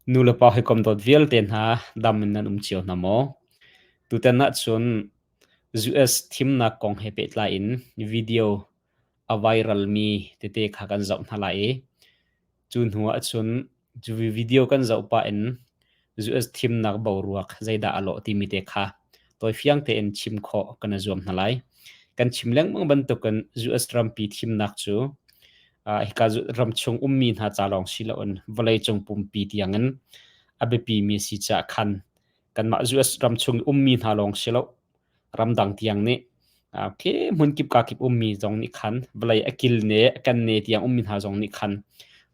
Nulepa hawikom dawt vialte hna dam in nan um cio hna maw? Tutan ahcun US thimnak kong he pehtlai in video a viral mi tete kha kan zoh hna lai i cu hnu ahcun cu video kan zoh pah in US thimnak boruak zeidah a lawh timi te kha tawifiang tein chim khawh kan i zuam hna lai. Kan chim lengmang bantukin US rampi thimnak cu hika ramchung ummi hna ca lawng si loin vawleicung pumpi tiangin a biapimi a si caah khan kanmah US ramchung ummi hna lawng si lo ramdang tiang nih khi hmunkip kakip ummi zong nih khan vawlei a kil ne a kan ne tiang ummi hna zong nih khan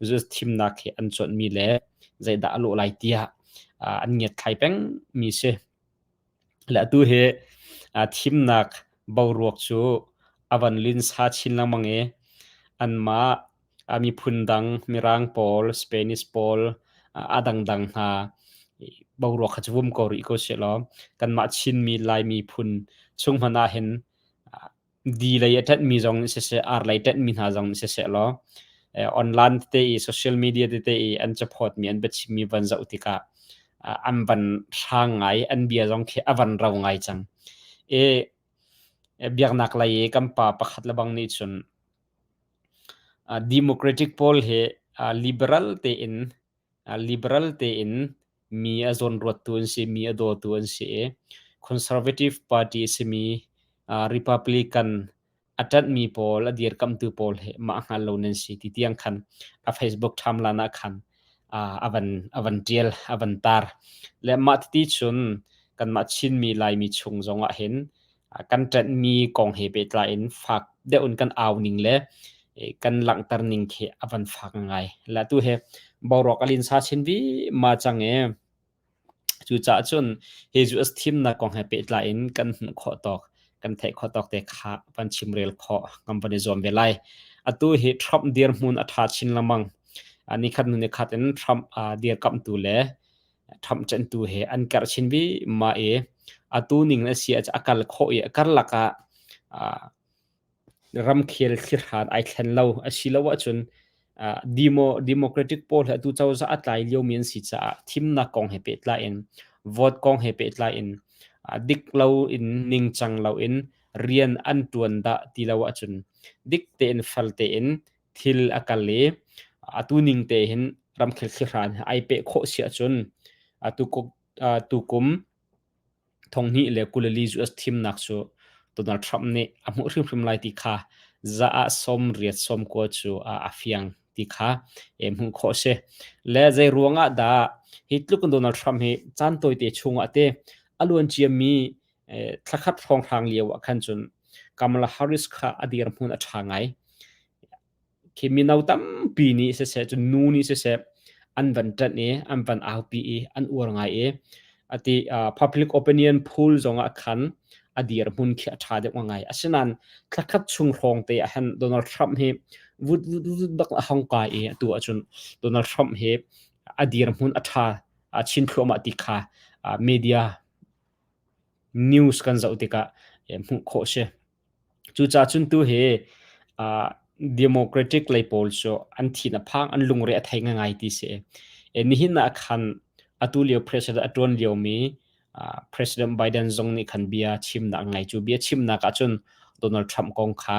US thimnak hi an cuanhmi le zeidah a lawh lai tiah an ngiatthlai pengmi si. Le atu hi thimnak boruak cu a van linsa chin lengmang i anmah miphun dang Mirang pawl, Spanish pawl, a dangdang hna boruak kha cu vum ko rih ko sehlaw kanmah Chinmi, Laimi phun chung hmanh ah hin Di lei a ṭanhmi zong nih siseh, ar lei ṭanhmi hna zong nih siseh law online tete i social media tete i an caphawtmi an biachimmi van zoh tikah an van hrang ngai, an bia zong khi a van ro ngai cang. I biaknak lei i kan pa pakhat le bang nih cun democratic pawl hi liberal tein liberal tein mi a zawnruattu an si, mi a dawtu an si i Conservative Party a simi Republican a ṭanhmi pawl, a dirkamhtu pawl hi mah hngal lo nan si ti tiang khan a Facebook timeline ah khan a van a van ṭial, a van tar. Le mah titi cun kanmah Chinmi Laimi chung zong ah hin kan ṭanhmi kong he pehtlai in fak deuh in kan au ning le kan langhter ning khi a van fak ngai. Le tu he boruak a linsa chin vima cang i cucaah cun hi US thimnak kong he pehtlai in kan hmuh khawh tawk kan theih khawh tawk te kha van chimrel khawh kan van i zuam ve lai. Atu hi Trump dirhmun a ṭha chin lengmang. Nikhat hnu nikhat in Trump dirkamhtu le ṭhamhcenhtu he an karh chin vima i atu ning a si ah a kal khawh i a karlak ah ramkhel thlihran ai thlen lo asilo ahcun democratic pawl he atu cozah a tlai liomi an si caah thimnak kong he pehtlai in vote kong he pehtlai in dik lo in ningcang lo in rian an ṭuan dah ti lo ahcun dik tein fel tein thil a kal i atu ning te hin ramkhel thlihran ai peh khawh si ahcun atu tukum 2024 US thimnak cu Donald Trump nih a hmuh hrimhrim lai ti kha za ah 80 90 cu a fiang ti kha hmuh khawh si. Le zei ruang ah dah hi tluk in Donald Trump hi caan tawite chungah te a luan ciami thlakhat hrawnghrang lio ah khan cun Kamala Harris kha a dirhmun a ṭha ngai. Khi mino tampi nih siseh, cun nu nih siseh, an van ṭanh i an van aupi i an uar ngai i ati public opinion poll zongah khan a dirhmun khi a ṭha deuh ngai. Asinain thlakhat chung hrawng te ah hin Donald Trump hi vut vut vut bak a hong kai i atu ahcun Donald Trump hi a dirhmun a ṭha a chin thluahmah ti kha media news kan zoh tikah hmuh khawh si. Cucaah cun tu hi Democratic lei pawl cu an thin a phang, an lungre a thei ngaingai ti si. Nihin ah khan atu lio president a ṭuan liomi President Biden zong nih khan bia chimnak a ngei. Cu bia chimnak ah cun Donald Trump kong kha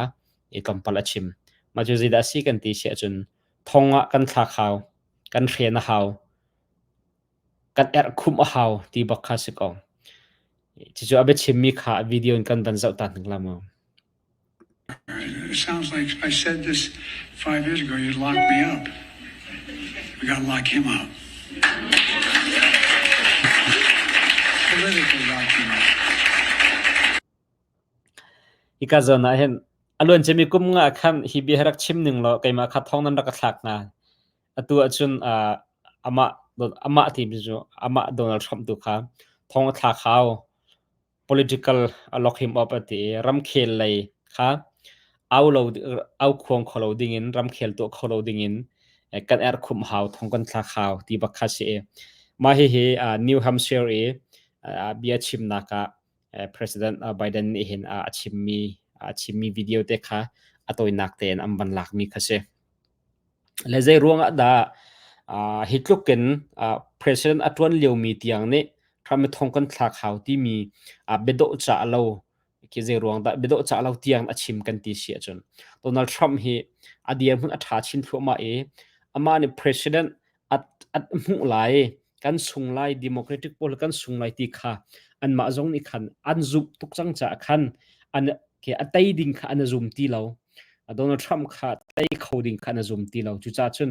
tlawmpal a chim. Mah cu zeidah a si kan ti si ahcun thong ah kan thlak hau, kan hren a hau, kan erhkhumh a hau ti bak kha si ko. Cucu a biachimmi kha video in kan van zoh ta hnik la mu. It sounds like if I said this 5 years ago, you'd lock me up. We got to lock him up. Politically lock him up. Hika zawn ah hin a luan ciami kum nga khan hi bia rak chim ning law keimah kha thong nan rak ka thlak hna. Atu ahcun amah amah timi cu amah Donald Trump tu kha thong a thlak hau. Political a lock him up a ti i ramkhel lei kha au lo au khuang kho lo dingin ramkhel tuah kho lo dingin kan erhkhumh hau thong kan thlak hau ti bak kha si i mah hihi New Hampshire i bia chimnak ah President Biden nih hin a chimmi a chimmi video te kha a tawinak tein an van lakmi kha si. Le zei ruangah dah hi tluk in. President a ṭuan liomi tiang nih Trump hi thong kan thlak hau timi biadawh cah lo khi zei ruang dah biadawh cah lo tiang a chim kan ti si ahcun Donald Trump hi a dirhmun a ṭha chin thluahmah i amah nih president a a hmuh lai kan sung lai Democratic pawl kan sung lai ti kha anmah zong nih khan an zumh tuk cang caah khan an khi a tei ding kha an zum ti lo. Donald Trump kha tei kho ding kha an zum ti lo. Cucaah cun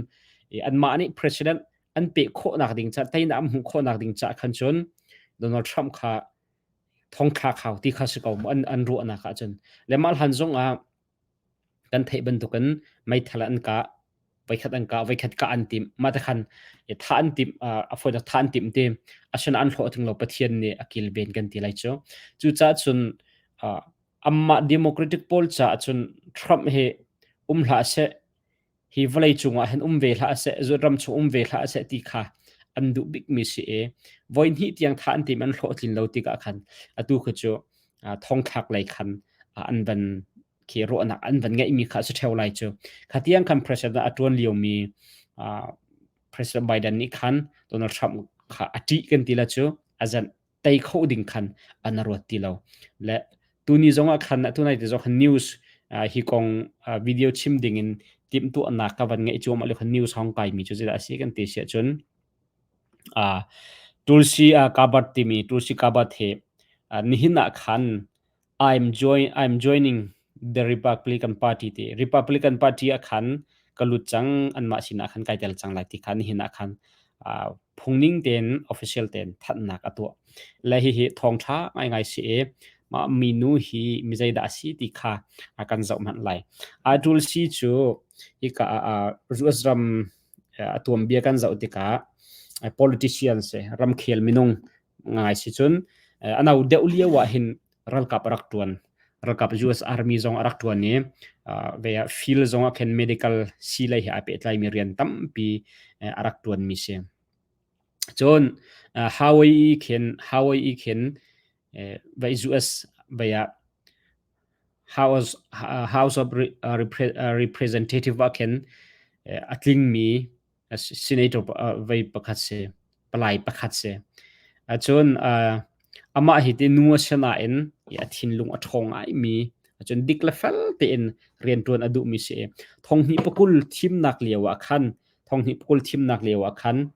anmah nih president an peh khawhnak ding ca teinak an hmuh khawhnak ding ca khan cun Donald Trump kha thongthlak hau ti kha si ko an an ruahnak ah cun le mah hlan zong ah kan theih bantukin meithal an kah voikhat an kah voikhat kah an timh mah te khan tha an timh a fawinak tha an timh ti asina an hlawh thing lo Pathian nih a kilven kan ti lai cu cucaah cun amah Democratic pawl caah cun Trump hi um hlah seh hi vawlei cungah hin um ve hlah seh ram chung um ve hlah seh ti kha an duh bikmi si i voi hnih tiang tha an tim an hlawhtlin lo tikah khan atu khu cu thongthlak lei khan an van khi ruahnak an van ngeihmi kha si theo lai cu kha tiang khan president a tuan liomi President Biden nih khan Donald Trump kha a ṭih kan ti la cu a zan tei kho ding khan an ruat ti lo le tuni zong ah khan tunai te zong khan news hi kong video chim ding in timhtuahnak ka van ngeih cuahmah le khan news hong kai mi cu zeidah a si kan ti si ahcun Tulsi Gabbard timi Tulsi Gabbard he nihin ah khan I'm joining the Republican Party ti Republican Party ah khan ka lut cang anmah sinah khan kai tel cang lai ti kha nihin ah khan phungning tein official tein thanhnak a tuah. Le hihi thawngṭha ngaingai si i mah minu hi mi zeidah a si ti kha a kan zoh hmanh lai. Atul si cu hika ah US ram a tuanbia kan zoh tikah politician si ramkhel minung ngai si cun a no deuh lio ah hin ralkap a rak ṭuan. Ralkap US Army zong a rak ṭuan i ve ah field zong ah khin medical sii lei he aa pehtlaimi rian tampi a rak ṭuanmi si. Cun Hawaii khin Hawaii khin vai US vai ah House, House of Representative ah khin a tlingmi senator vei pakhat si palai pakhat si cun amah hi ti nu a si nain a thinlung a ṭhawng ngaimi cun dik le fel tein rianṭuan a duhmi si thonghnih pakul thimnak lio ah khan thonghnih pakul thimnak lio ah khan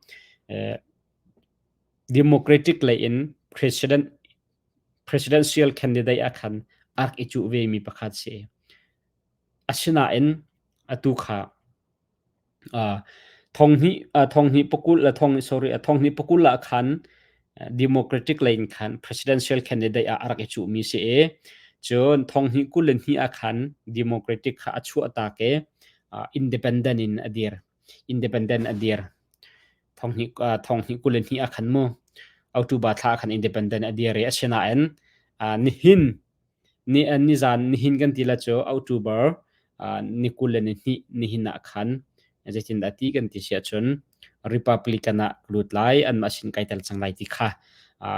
Democratic lei in president presidential candidate ah khan a rak i cuh ve mi pakhat si asinain atu kha Thonghnih pakul thonghnih pakul ah khan Democratic lei in khan presidential candidate ah a rak i cuhmi si i cun thonghnih 22 ah khan Democratic kha a chuahtak i independent in a dir. Independent a dir. Thonghnih 22 ah khan mu October thla ah khan independent a dir i asinain nihin Ni nizan nihin kan ti la cu October ni 22 nihin ah khan zeitindah ti kan ti si ahcun Republican ah lut lai anmah sin kai tel cang lai ti kha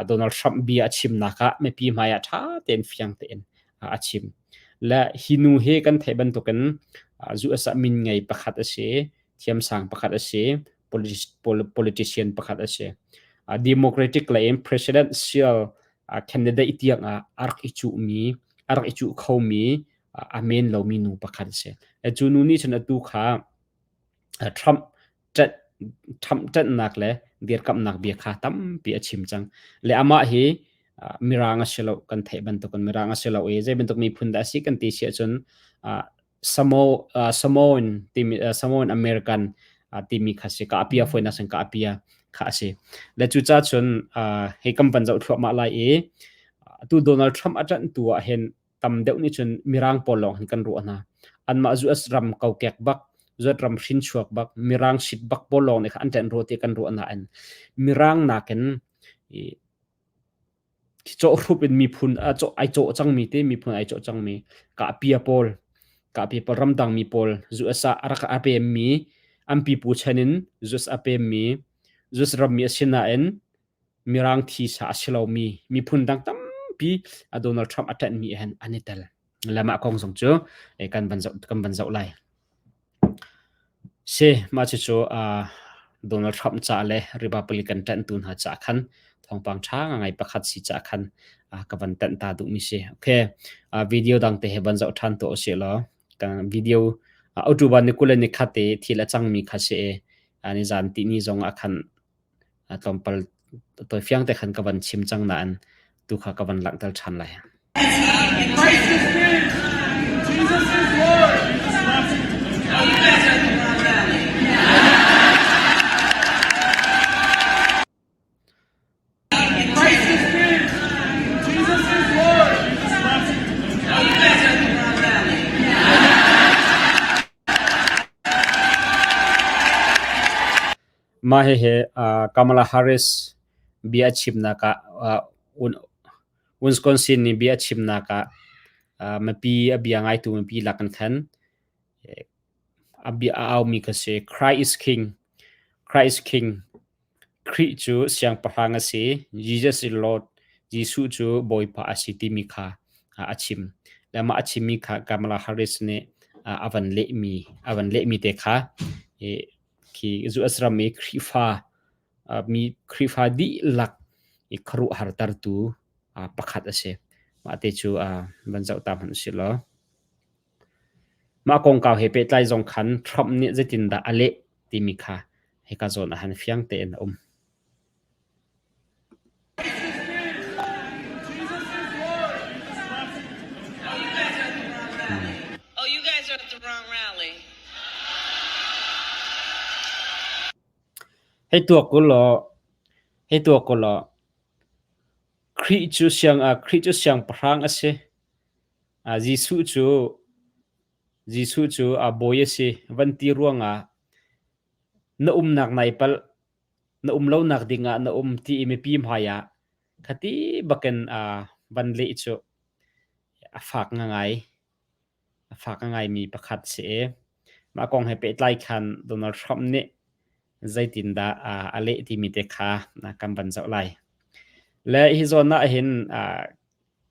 Donald Trump bia a chimnak ah mipi hmai ah ṭha tein fiang tein a chim. Le hi nu hi kan theih bantukin US ah min ngei pakhat a si, thiamsang pakhat a si, politician pakhat a si. Democratic lei in presidential candidate tiang ah a rak i cuhmi, a rak i cuh khomi a men lomi nu pakhat a si. Cu nu nih cun atu kha Trump ṭanh Trump ṭanhnak le dirkamhnak bia kha tampi a chim cang. Le amah hi Mirang a si lo kan theih bantukin Mirang a si lo i zei bantuk miphun dah a si kan ti si ahcun Samoan timi Samoan American timi kha si ka apia fawinak sin ka apia kha a si. Le cucaah cun hei kan van zoh thluahmah lai i atu Donald Trump a ṭanhtu ah hin tam deuh nih cun Mirang pawl lawng hin kan ruah hna. Anmah US ram kokek bak, US ram hrinchuak bak, Mirang sit bak pawl lawng nih kha an ṭanh rua ti kan ruah nain Mirang nakin Cawhhrup in miphun a cawh ai cawh cangmi te miphun ai cawh cangmi kahpia pawl kahpia pawl ramdangmi pawl US ah a rak a pemmi an pipu chan in US a pemmi US rammi a si nain Mirang thisa a si lomi miphun dang tampi a Donald Trump a ṭanhmi ah hin an i tel. Le mah kong zong cu kan van zoh kan van zoh lai. Si, mah cucu. Donald Trump ca le Republican ṭanhtu hna ca khan thawngpang ṭha ngai pakhat si ca khan ka van tanh ta duhmi si. Okay, video dang te he van zoh ṭhan tuah usih law kan video October ni 20 ni khat te thil a cangmi kha si i ni zan tihni zong ah khan tlawmpal tawifiang te khan ka van chim cang nain tu kha ka van langhter ṭhan lai. Christ is King! Jesus is Lord! Christ is King! Jesus is Lord! Mah hihi Kamala Harris bia a chimnak ah Wisconsin nih bia a chimnak ah mipi a bia ngaitu mipi lak in khan a bia a aumi kha si. Christ is King. Christ is King. Khrih cu siangpahrang a si. Jesus is Lord. Jesuh cu Bawipa a si timi kha a chim. Le mah a chimmi kha Kamala Harris nih a van lehmi a van lehmi te kha khi US ram i Khrihfa mi Khrihfa dihlak i khuaruahhartertu pakhat a si. Mah te cu van zoh ta hmanh usih law. Mah kongkau he pehtlai zong khan Trump nih zeitindah a leh timi kha hika zawn ah han fiang tein a um. Oh, you guys are at the wrong rally. Hei tuak u law, hei tuak u law, Khrih cu siang Khrih cu siangpahrang a si. Jesuh cu Jesuh cu a bawi a si. Van ti ruangah na umnak nai palh, na um lonak dingah na um ti i mipi hmaiah khati bakin van leh cu a fak ngangai. A fak a ngaimi pakhat si i mah kong he pehtlai khan Donald Trump nih zeitindah a leh timi te kha kan van zoh lai. Le hi zawn ah hin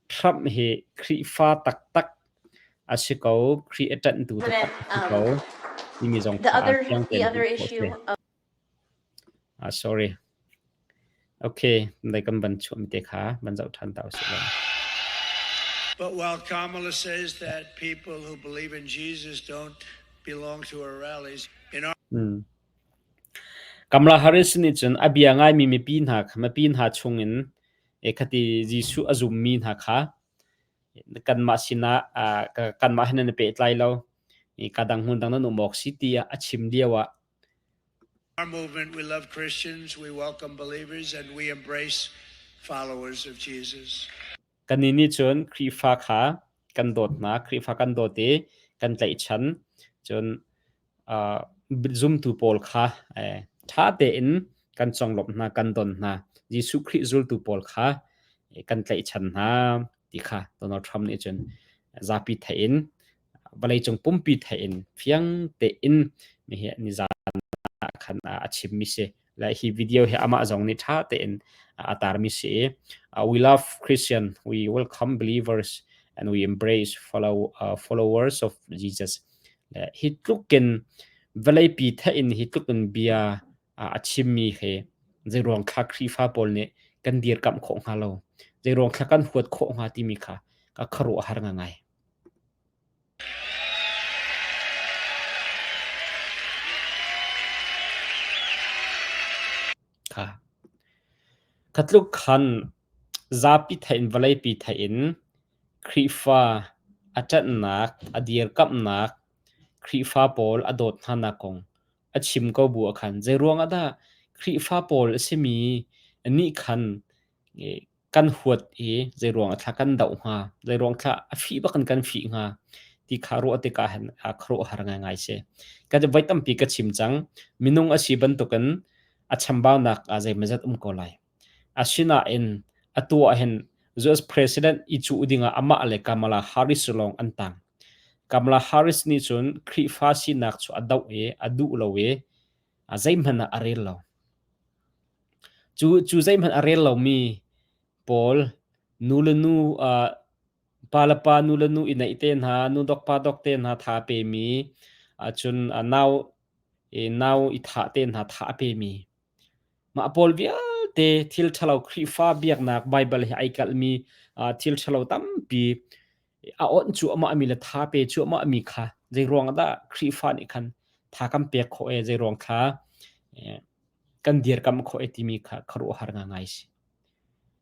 Trump hi Khrihfa taktak a si ko, Khrih a ṭanhtu taktak a si ko timi zong The kha other fiang the tein other hmuh khawh a si. issue of Sorry. Okay, dai kan van chuahmi te kha van zoh ṭhan ta usih law. But while Kamala says that people who believe in Jesus don't belong to her rallies, in our Kamala Harris nih cun a bia ngaimi mipi hna mipi hna chungin khati Jesuh a zummi hna kha kanmah sinah kanmah he nan i pehtlai lo ka dang hmun dang nan um awk si tiah a chim lio ah Our movement, we love Christians, we welcome believers, and we embrace followers of Jesus. Kannih nih cun Khrihfa kha kan dawt hna, Khrihfa kan dawt i kan tlaihchan. Cun uh, zumtu pawl kha eh, ṭha tein kan conglawmh hna, kan don hna. Jesuh Khrih zultu pawl kha eh, kan tlaihchan hna ti kha Donald Trump nih cun zapi theih in vawleicung pumpi theih in fiang tein nihi nizan ah khan a chimmi si. Le hi video hi amah zong nih ṭha tein a tarmi si i we love Christian, we welcome believers and we embrace followers of Jesus. Le hi tlukin vawleipi theih in hi tlukin bia a chimmi hi zeiruang thla Khrihfa pawl nih kan dirkamh khawh hnga lo, zeiruang thla kan huat khawh hnga timi kha ka khuaruah a har ngai. Kha tluk khan zapi theih in vawleipi theih in Khrihfa a ṭanhnak, a dirkamhnak, Khrihfa pawl a dawt hnanak kong a chim ko bu ah khan zeiruang ah dah Khrihfa pawl a simi nih khan kan huat i zeiruang ah thla kan doh hnga, zeiruang thla a fih bak in kan fih hnga ti kha ruah tikah hin khuaruahhar ngaingai si. Ka voi tampi ka chim cang, minung a si bantukin a chambaunak ah zeimawzat um ko lai. Asinain atu ah hin US President i cuh dingah amah le Kamala Harris lawng an tang. Kamala Harris nih cun Khrihfa sinak cu a doh i a duh lo i a zeihmanh ah a rel lo. Cu zeihmanh a rel lomi pawl nu le nu pa le pa nu le nu i neih te hna, nu dok pa dok te hna tha pemi, cun nau Nau i thah te hna tha a pemi mah pawl vialte thil ṭhalo Khrihfa biaknak Baibal he ai kalhmi thil ṭhalo tampi a awnh cuahmah mi le tha pe cuahmah mi kha zei ruang dah Khrihfa nih khan tha kan pek khawh e zei ruang kha kan dirkamh khawh e timi kha khuaruahhar ngai si.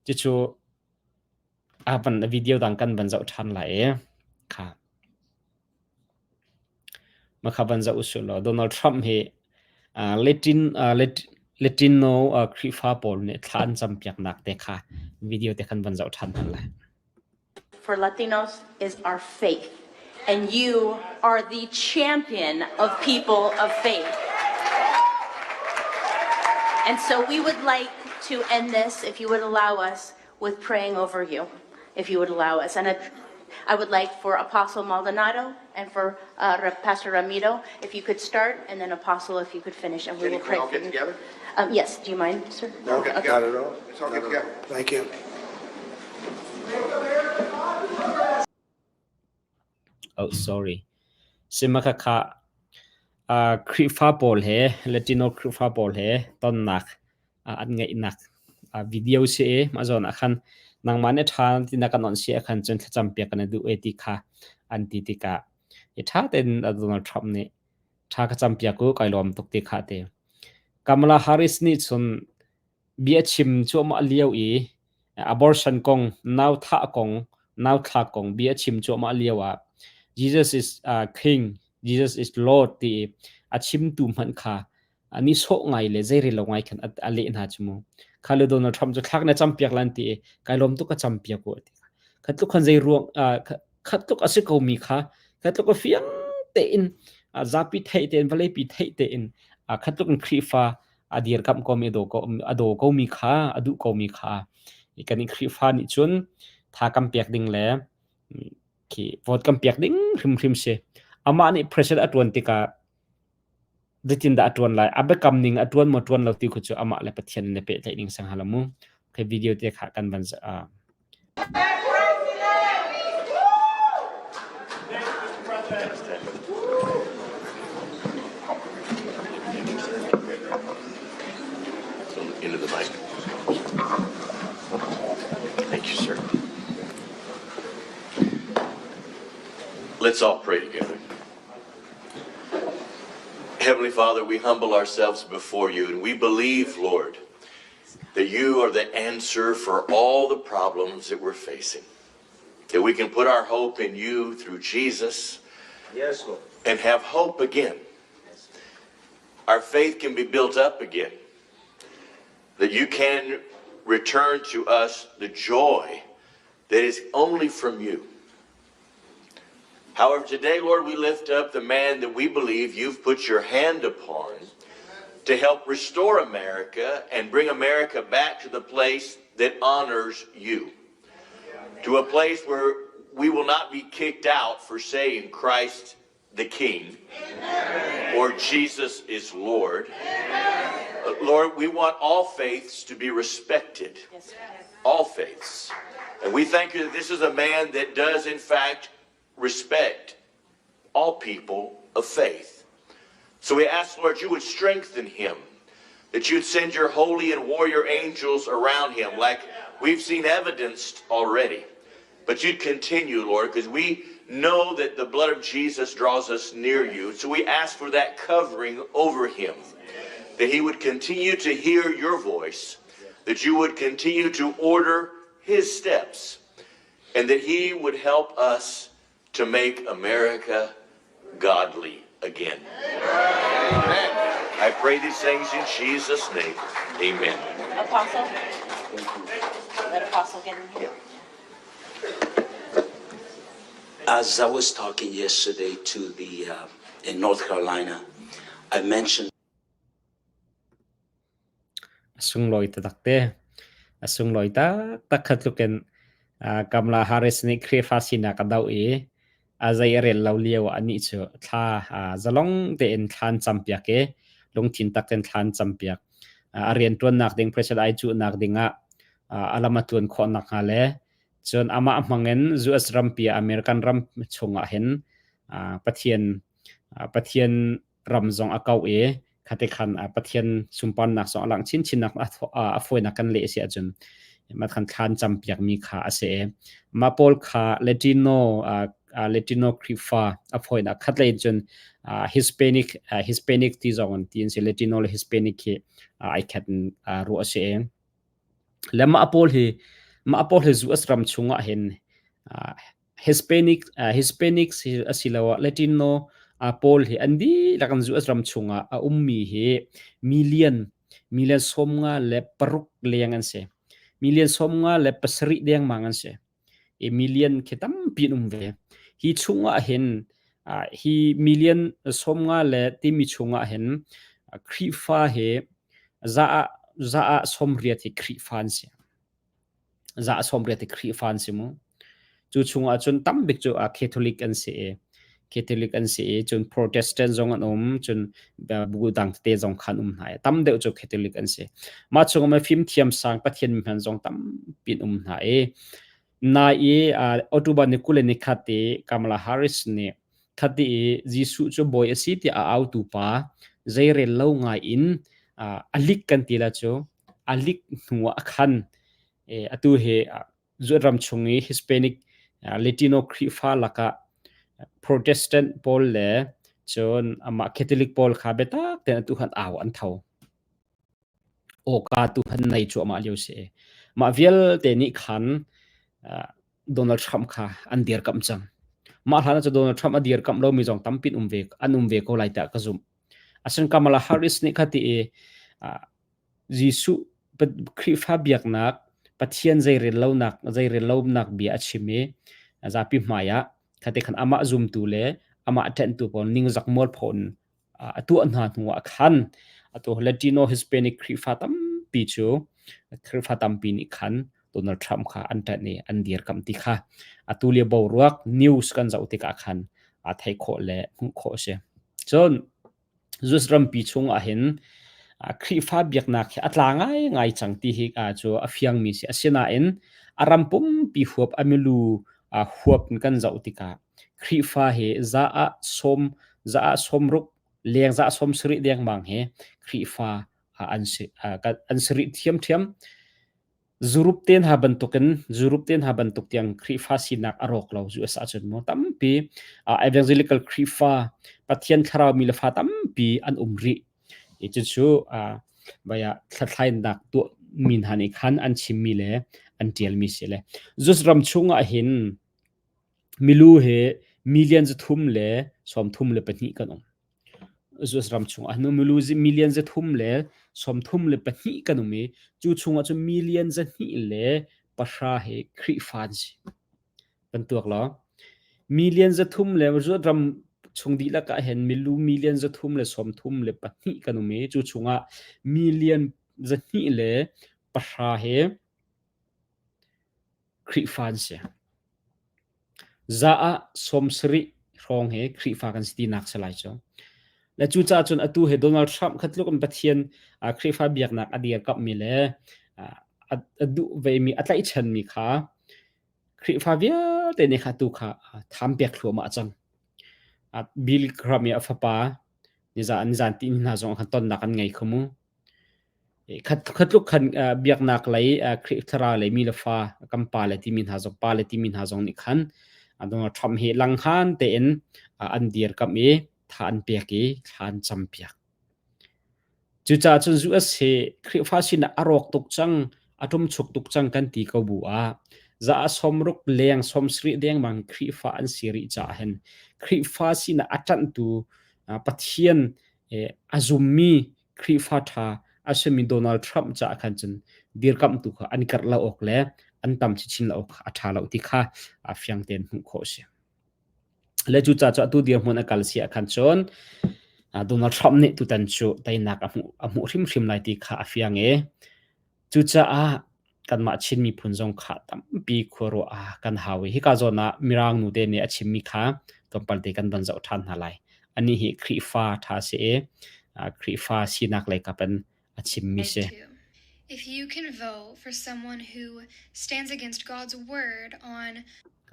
Cucu a van video dang kan van zoh ṭhan lai e kha. Makha van zoh usih law Donald Trump hi Latin Latino Khrihfa pawl nih thla an campiaknak te kha video te khan van zoh ṭhan hna lai. For Latinos is our faith, and you are the champion of people of faith. And so we would like to end this, if you would allow us, with praying over you, if you would allow us. And I, I would like for Apostle Maldonado and for uh, Pastor Ramiro, if you could start, and then Apostle, if you could finish, and we Jenny, will can we pray all for get you. together? Um, yes, do you mind, sir? No, okay. Not at all. Let's all Not get at all. together. Thank you. Oh, sorry. Simakhakha Khrihfa pawl he Latino Khrihfa pawl he tonnak an ngeihnak video si i mah zawn ah khan nangmah nih ṭha ti na kan onh si ah khan cun thlacam piak kan i duh e ti kha an ti tikah i ṭha tein Donald Trump nih ṭha ka cam piak u kai lawm tuk ti kha ti. Kamala Harris nih cun bia chim cuahmah lio i abortion kong, nau thah kong, nau thlak kong bia chim cuahmah lio ah Jesus is uh, King, Jesus is Lord ti a chimtu hmanh kha ni sawh ngai le zeirel lo ngai khan a leh hna cu mu. Kha le Donald Trump cu thlak na campiak lan ti i kai lawm tuk ka campiak u ti. Kha tluk khan zei ruang khat tluk a si ko mi kha kha tluk a fiang tein zapi theih tein vawleipi theih tein kha tluk in Khrihfa a dirkamh ko mi a daw ko mi kha a duh ko mi kha kan i Khrihfa nih cun tha kan pek ding le khi vote kan pek ding hrimhrim si. Amah nih president a tuan tikah Zeitindah a ṭuan lai? A biakam ning a ṭuan maw ṭuan lo ti khu cu amah le Pathian in a pehtlaih ning sang hal mu. Okay, video te kha kan van Into the mic. Thank you, sir. Let's all pray together. Heavenly Father, we humble ourselves before you and we believe, Lord, that you are the answer for all the problems that we're facing. That we can put our hope in you through Jesus Yes, Lord. and have hope again. Our faith can be built up again. That you can return to us the joy that is only from you. However, today, Lord, we lift up the man that we believe you've put your hand upon to help restore America and bring America back to the place that honors you, to a place where we will not be kicked out for saying Christ the King or Jesus is Lord. Uh, Lord, we want all faiths to be respected. All faiths. And we thank you that this is a man that does, in fact, respect all people of faith. So we ask, Lord, you would strengthen him, that you'd send your holy and warrior angels around him, like we've seen evidenced already. But you'd continue, Lord, because we know that the blood of Jesus draws us near you. So we ask for that covering over him, that he would continue to hear your voice, that you would continue to order his steps, and that he would help us to make America godly again. Amen. I pray these things in Jesus' name. Amen. Apostle? Let Apostle get in here. As I was talking yesterday to the uh, in North Carolina, I mentioned A sunglawi taktak te. A sunglawi taktak kha tluk in Kamala Harris nih Khrihfa sinak a doh i a zei a rel lo lio ah anih cu thla zalong tein thla an campiak i lungthin tak in thla an campiak. A rianṭuannak ding president ai cuhnak ding ah a lam a tluan khawh nakhnga le cun amah hmang in US rampi ah American ram chungah hin Pathian Pathian ram zong a kauh i khate khan Pathian sunparnak zong a langh chinchinnak a fawinak kan leh si ahcun mah khan thlan campiakmi kha a si i mah pawl kha Latino Latino Khrihfa a fawinak khat lei cun Hispanic Hispanic ti zong an ti an si Latino le Hispanic hi ai khat in ruah a si i le mah pawl hi mah pawl hi US ram chungah hin Hispanic Hispanics asiloah Latino pawl hi an dihlak in US ram chungah a ummi hi million million 56 leng an si. Million 57 dengmang an si. I million khi tampi an um ve. Hi chungah hin hi million 50 le timi chungah hin Khrihfa hi za ah za ah 80 hi Khrihfa an si. Za a 80 i Khrihfa an si mu. Cu chungah cun tambik cu Catholic an si i Catholic an si i cun Protestant zong an um cun bu dang tete zong khan um hna i tam deuh cu Catholic an si. Mah chungah fimthiam sang Pathian mihman zong tampi an um hna i nai i October ni 21 i Kamala Harris nih khati i Jesuh cu bawi a si tiah a autu pa zeirel lo ngai in a lik kan ti la cu a lik hnu ah khan atu hi ram chung i Hispanic Latino Khrihfa lakah Protestant pawl le cun amah Catholic pawl kha biatak tein atu khan au an tho. Awka tu han nei cuahmah lio si. Mah vialte nih khan Donald Trump kha an dirkamh cang. Mah hlan ah cu Donald Trump a dirkamh lomi zong tampi um ve an um ve ko lai tiah ka zumh. Asin Kamala Harris nih kha ti i Jesuh Khrihfa biaknak Pathian zeirel lonak zeirel lonak bia a chim i zapi hmai ah khate khan amah zumtu le amah ṭenhtu pawl ningzak mualpho in a tuah hna hnu ah khan atu Latino Hispanic Khrihfa tampi cu Khrihfa tampi nih khan Donald Trump kha an ṭanh i an dirkamh ti kha atu lio boruak news kan zoh tikah khan aa theih khawh le hmuh khawh a si. Cun US rampi chung ah hin Khrihfa biaknak hi a tla ngaingai cang ti hi cu a fiangmi si. Asinain a ram pumpi huap a milu huap in kan zoh tikah Khrihfa hi za ah sawm za ah sawmruk leng za ah 70 dengmang hi Khrihfa an si an si rih thiamthiam. Zurup te hna bantukin zurup te hna bantuk tiang Khrihfa sinak a rawk lo US ahcun mu tampi evangelical Khrihfa Pathian thlarau mi le fa tampi an um rih. I cucu vaya hlathlainak tuah mi hna nih khan an chimmi le an ṭialmi si le US ram chungah hin milu hi million 332 kan um. US ram chungah nu milu million 332 kan um i cu chungah cun million 210 hi Khrihfa an si. Kan tuak law. Million 300 le US ram chung dihlak ah hin milu million 332 kan um i cu chungah million 210 hi Khrihfa an si. Za ah 70 hrawng hi Khrihfa kan si tinak si lai cu. Le cucaah cun atu hi Donald Trump kha tluk in Pathian Khrihfa biaknak a dirkamhmi le a duh vemi a tlaihchanmi kha Khrihfa vialte nih kha tu kha tham pek thluahmah cang. Bill Graham i a fapa nizan nizan ti hna zong khan tonnak an ngei kho mu. Khatluk khan biaknak lei Khrih thlarau lei mi le fa kan pa le timi hna zong pa le timi hna zong nih khan Donald Trump hi langhan tein an dirkamh i tha an pek i thla an campiak. Cucaah cun US hi Khrihfa sinah a rawk tuk cang, a ṭumchuk tuk cang kan ti ko bu ah za a 60 leng 70 dengmang Khrihfa an si rih caah hin Khrihfa sinah a ṭanhtu Pathian a zummi Khrihfa ṭha a simi Donald Trump caah khan cun dirkamhtu kha an karh lo awk le an tam chinchin lo awk a ṭha lo ti kha a fiang tein hmuh khawh a si. Le cucaah cu atu dirhmun a kal si ah khan cun Donald Trump nih tutan cu teinak a hmuh a hmuh hrimhrim lai ti kha a fiang i cucaah kanmah Chin miphun zong kha tampi khuaruah ah kan hau i hika zawn ah Mirang nu te nih a chimmi kha tlawmpal te kan van zoh ṭhan hna lai. Anih hi Khrihfa ṭha si i Khrihfa sinak lei kap in a chimmi si. If you can vote for someone who stands against God's word on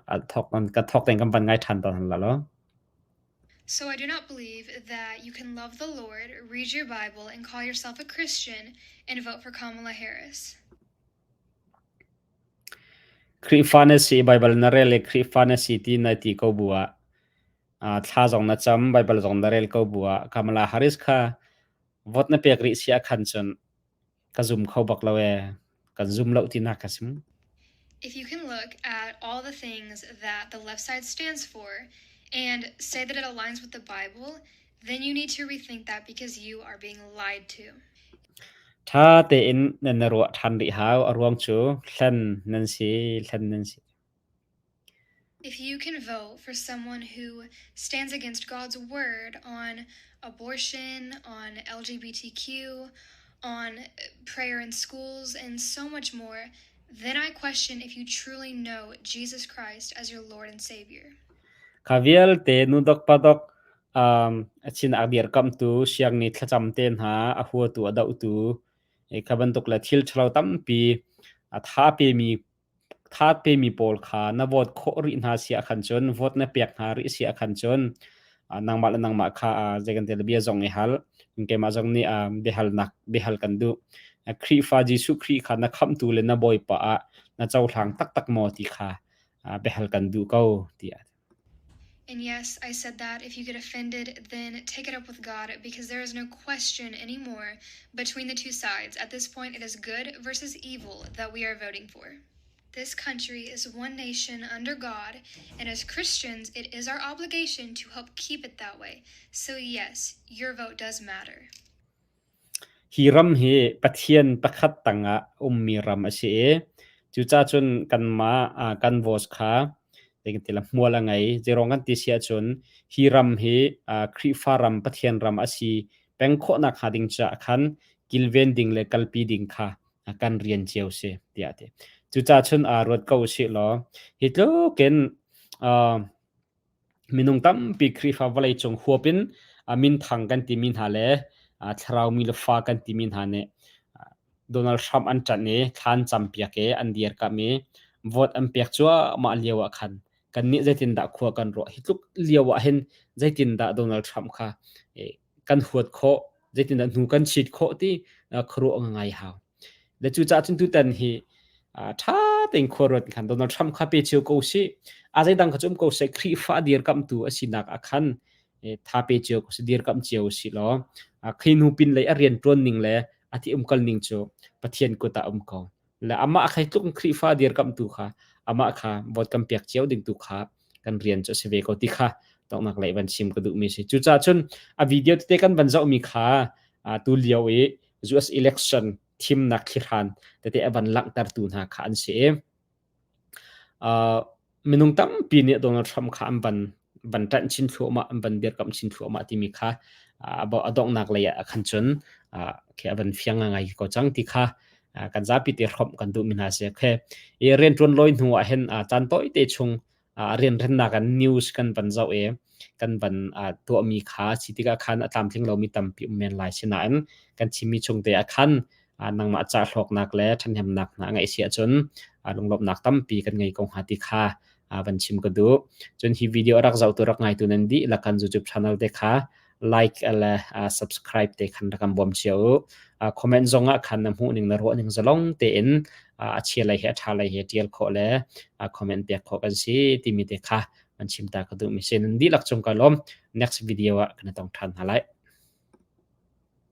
A thok ka thok ten kan van ngai ṭhan tawn la lo. So I do not believe that you can love the Lord, read your Bible, and call yourself a Christian and vote for Kamala Harris. Khrihfa na si, Baibal na rel i Khrihfa na si ti na ti ko bu ah thla zong na cam, Baibal zong na rel ko bu ah Kamala Harris kha vote na pek rih si ah khan cun ka zum kho bak lo ee. Kan zum lo tinak ka sim. If you can look at all the things that the left side stands for and say that it aligns with the Bible, then you need to rethink that because you are being lied to. Ṭha tein nan na ruah ṭhan rih hau. A ruang cu hlen nan si, hlen nan si. If you can vote for someone who stands against God's word on abortion, on LGBTQ, on prayer in schools, and so much more, then I question if you truly know Jesus Christ as your Lord and Savior. Kha vialte nu dok pa dok um, a chin a dirkamtu siangni thlacam te hna a huatu a dohtu kha bantuk le thil ṭhalo tampi a tha pemi Tha pemi pawl kha na vote khawh rih hna si ahkhan cun vote na pek hna rih si ahkhan cun nangmah le nangmah kha zei kan ti bia zong i hal. Keimah zong nih biahalnak biahal kan duh. Khrihfa Jesuh Khrih kha na khamhtu le na Bawipa ah na cohlang taktak maw ti kha biahal kan duh ko tiah. And yes, I said that. If you get offended, then take it up with God because there is no question anymore between the two sides. At this point, it is good versus evil that we are voting for. This country is one nation under God, and as Christians, it is our obligation to help keep it that way. So, yes, your vote does matter. Hi ram hi Pathian pakhat tangah ummi ram a si i cucaah cun kanmah kan voice kha hmual a ngei. Zeiruang kan ti si ahcun hi ram hi Khrihfa ram, Pathian ram a si peng khawhnak hnga ding caah khan kilven ding le kalpi ding kha kan rian cio si tiah a ti. Cucaah cun ruat ko usih law hi tluk in Minung tampi Khrihfa vawleicung huap in minthang kan timi hna le thlaraumi le fa kan timi hna nih Donald Trump an ṭanh i thla an campiak i an dirkamh i vote an pek cuahmah lio ah khan kannih zeitindah khua kan ruah? Hi tluk lio ah hin zeitindah Donald Trump kha kan huat khawh? Zeitindah hnu kan chit khawh ti khuaruah ngai hau. Le cucaah cun tutan hi ṭha tein khua ruat khan Donald Trump kha pe cio ko sih. A zeidang kha cu um ko seh Khrihfa dirkamhtu a sinak ah khan tha pe cio ko sih dirkamh cio sih law khi hnu pin lei a rian ṭuan ning le a ti umkal ning cu Pathian kut ah um ko. Le amah kha tluk Khrihfa dirkamhtu kha amah kha vote kan pek cio ding tu kha kan rian cu a si ve ko ti kha donghnak lei van chim ka duhmi si. Cucaah cun a video tete kan van zohmi kha tu lio i US election thimnak thlihran tete a van langhtertu hna kha an si i uh, minung tampi nih Donald Trump kha an van van ṭanh chin thluahmah an van dirkamh chin thluahmah timi kha a donghnak lei ah khan cun khi a van fiang ngai ko cang ti kha kan zapi te hrawmh kan duhmi hna si khe i rianṭuan lawi hnu ah hin caan tawi te chung rianrennak an news kan van zoh i kan van tuahmi kha si tikah khan a tlamtling lomi tampi um men lai sinain kan chimmi chung te ah khan nangmah ca hlawknak le ṭhahnemnak hna ngeih si ahcun lunglawmhnak tampi kan ngei ko hnga ti kha van chim ka duh. Cun hi video rak zohtu rak ngaitu nan dihlak kan YouTube channel te kha like le subscribe te khan rak kan bawm cio u. Comment zong ah khan na hmuh ning na ruah ning zalong tein a chia lei he a ṭha lei he ṭial khawh le comment pek khawh kan si timi te kha an chim ta ka duh mi si. Nan dihlak cung ka lawm. Next video ah kan tong ṭhan hna lai.